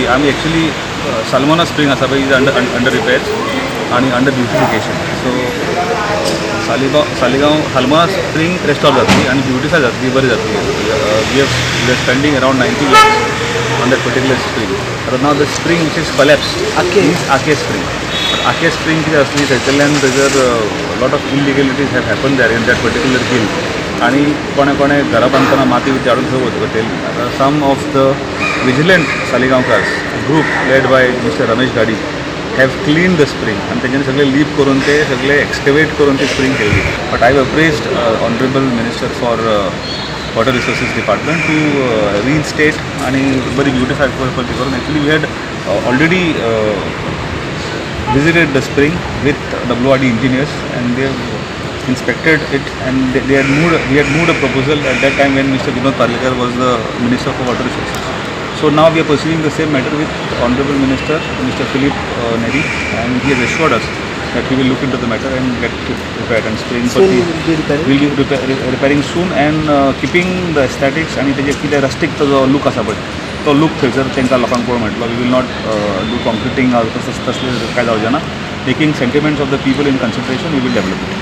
C, आमी actually सालमोना spring आसा पळय, is under repairs आनी under beautification. So Saligao Salmona spring restore जातली आनी ब्युटिफाय जातली, बरी जातली. We are spending around 90 lakhs on that particular spring. आतां now the spring which is collapse is Ake spring. Ake spring कितें आसली, थंयसरल्यान थंयसर lot of illegalities have happen there in that particular hill आनी कोणें कोणें घरां बांदतना माती बिती हाडून थंय वतयली. आतां some of the vigilant Saligaonkars group led by Mr. Ramesh Ghadi have clean the spring आनी तेंच्यांनी सगळे लीप करून, ते सगळे एक्सकवेट करून ती स्प्रींग केली. But I approached honourable Minister for Water Resources Department to reinstate आणि बरी ब्युटिफाय करून. Actually, we had already visited the spring with WRD engineers and they have inspected it and they had moved we had moved a proposal at that time when Mr. Vinod Parlekar was the Minister for Water Resources. So now we are pursuing the same matter with Honorable Minister Mr. Philip Neri and he has assured us that he will look into the matter and get it repaired and spring Soon will be repairing? Will be repairing soon and keeping the aesthetics. आणि तेजे कितें rustic तो जो look आसा पळय, तो look थंयसर तांकां लोकांक पळोवंक मेळटलो. We will not do concreting, तसलें कांय जावचें ना. Taking sentiments of the people in consideration, we will develop it.